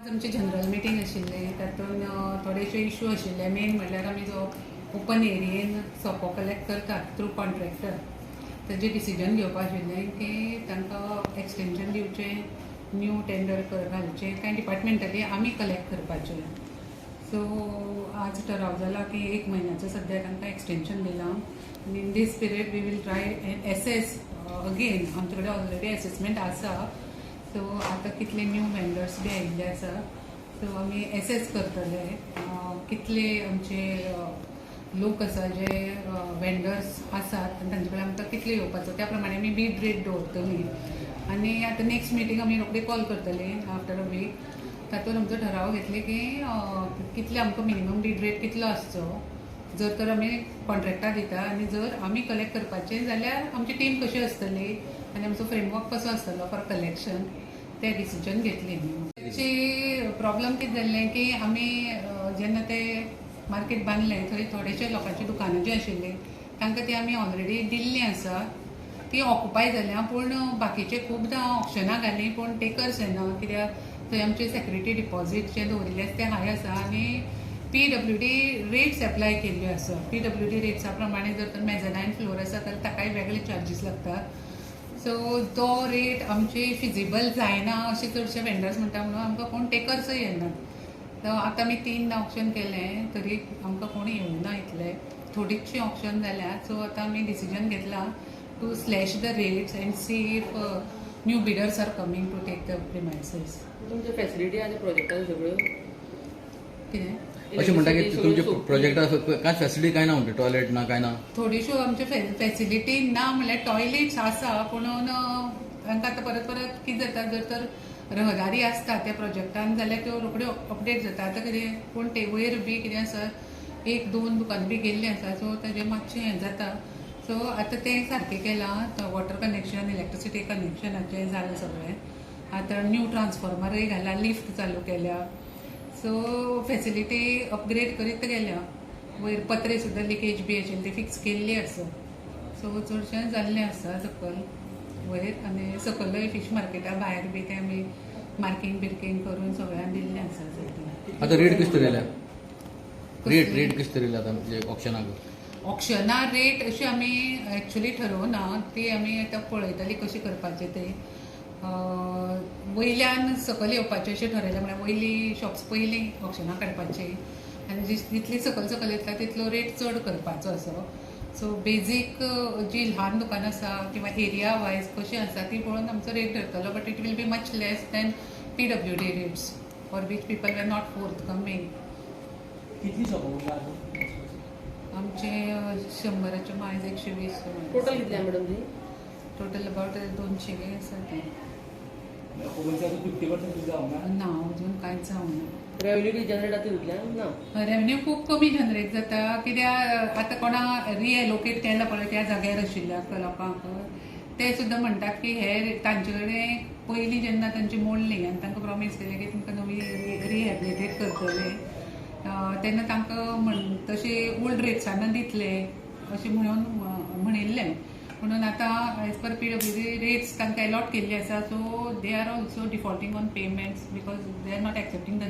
आमची general meeting आशिल्ली, तातूंत थोडेशे इशू आशिल्ले. मेन म्हणल्यार आमी जो ओपन एरियेन सोपो कलेक्ट करतात थ्रू कॉन्ट्रॅक्टर, ताजें डिसिजन घेवपा आशिल्लें की तांकां एक्सटेंशन दिवचें, न्यू टेंडर घालचें काय डिपार्टमेंटली आमी कलेक्ट करपाचें. सो आज ठराव जाला की एक म्हयन्याचो सद्या तांकां एक्सटेंशन दिलां आनी in this period we will try and assess again. आमचे कडेन ऑलरेडी एसेसमेंट आसा. सो आतां कितले न्यू वेंडर्स बी आयिल्ले आसा, सो आमी एसेस करतले कितले आमचे लोक आसा जे वेंडर्स आसात आनी तांचे कडेन आमकां कितले येवपाचो, त्या प्रमाणे आमी बीड रेट दवरतली. आनी आतां नेक्स्ट मिटींग आमी रोखडी कॉल करतले आफ्टर अ वीक. तातूंत आमचो ठराव घेतले की कितले आमकां मिनिमम बीड रेट कितलो आसचो जर तर आमी कॉन्ट्रॅक्टार दिता आनी जर आमी कलेक्ट करपाचें जाल्यार आमची टीम कशी आसतली आनी आमचो फ्रेमवर्क कसो आसतलो फॉर कलेक्शन, तें डिसिजन घेतली आमी. ताची प्रॉब्लम कितें जाल्लें की आमी जेन्ना ते मार्केट बांदलें, थंय थोडेशे लोकांची दुकानां जीं आशिल्लीं तांकां ती आमी ऑलरेडी दिल्लीं आसा, ती ऑक्युपाय जाल्या. पूण बाकीचे खुबदां ऑक्शनां घालीं पूण टेकर्स येना, कित्याक थंय आमचे सेक्युरिटी डिपॉझीट जे दवरिल्ले आसा ते हाय आसा आनी पीडब्ल्यूडी रेट्स एप्लाय केल्ल्यो आसा. पीडब्ल्यूडी रेट्सा प्रमाणे जर तर मेजनायन फ्लोर आसा जाल्यार ताकाय वेगळे चार्जीस लागता. सो तो रेट आमची फिजिबल जायना अशें चडशे वेंडर्स म्हणटा, म्हणून आमकां कोण टेकर्सय येनात. तर आतां आमी तीन ऑक्शन केलें तरी आमकां कोण येवना, इतले थोडीचशी ऑक्शन जाल्या. सो आतां आमी डिसिजन घेतला to slash the rates and see if new bidders are coming to take the premises. तुमचे फॅसिलिटी आनी प्रोजेक्टान सगळ्यो? कितें? अशें म्हणटा की तुमचे प्रोजेक्टार कांय फॅसिलिटी काय ना म्हणटा, टॉयलेट ना, काय ना. थोड्योश्यो आमच्यो फॅसिलिटी ना म्हणल्यार टॉयलेट्स आसा, पुणून तांकां आतां परत परत कितें जाता, जर तर रहदारी आसता त्या प्रोजेक्टान जाल्यार त्यो रोखड्यो अपडेट जाता. आतां कितें कोण ते वयर बी कितें आसा, एक दोन दुकानां बी गेल्लीं आसा, सो ताजें मातशें हें जाता. सो आतां तें सारकें केलां, वॉटर कनेक्शन, इलेक्ट्रिसिटी कनेक्शनाचें जालां सगळें. आतां न्यू ट्रान्सफॉर्मरूय घाला, लिफ्ट चालू केल्या. सो फॅसिलिटी अपग्रेड करीत गेल्या. वयर पत्रे सुद्दां लिकेज बी आशिल्ली ती फिक्स केल्ली आसा. सो चडशें जाल्लें आसा सकयल वयर आनी सकलय फिश मार्केटा भायर बी तें आमी मार्कींग बिर्कींग करून सगळ्यांक दिल्लें आसा सद्या. आतां रेट कशी तरेल्या, रेट रेट कशी तरेली आतां म्हणजे ऑक्शनाक? ऑक्शना रेट अशी आमी एक्चुली ठरोवना. ती आमी आतां पळयतली कशी करपाचें तें. वयल्यान सकयल येवपाचें अशें ठरयलें, म्हळ्यार वयली शॉप्स पयलीं ऑक्शनाक काडपाची आनी जितली सकयल सकयल येतला तितलो रेट चड करपाचो असो. सो बेजीक जी ल्हान दुकानां आसा किंवा एरिया वायज कशी आसा ती पळोवन आमचो rate ठरतलो, but it will be much less than PWD rates for which people are not forthcoming. कितली शॉपां उरला अजून? आमचे 100चे मायज 120. टोटल कितले आहे मॅडम ती? टोटल अबाउट 200 आसा ते. ओपनचे अजून 50% सुद्दां जावंक ना? ना, अजून कांयच जावना. रेव्हन्यू जनरेट जाता तितल्यान ना? रेव्हन्यू खूब कमी जनरेट जाता, कित्याक आतां कोणा रिएलोकेट केला पळय त्या जाग्यार आशिल्ल्या लोकांक, ते सुद्दां म्हणटात की हे तांचे कडेन पयलीं जेन्ना तांची मोडली आनी तांकां प्रॉमीस केलें की तुमकां नवी रिहेबिलिटेट करतले, तेन्ना तांकां म्हण तशें ओल्ड रेट्सान दितले अशें म्हणून म्हणिल्लें. म्हणून आतां as per PWD rates तांकां एलॉट केल्ली आसा, so they are also defaulting on payments because they are not accepting the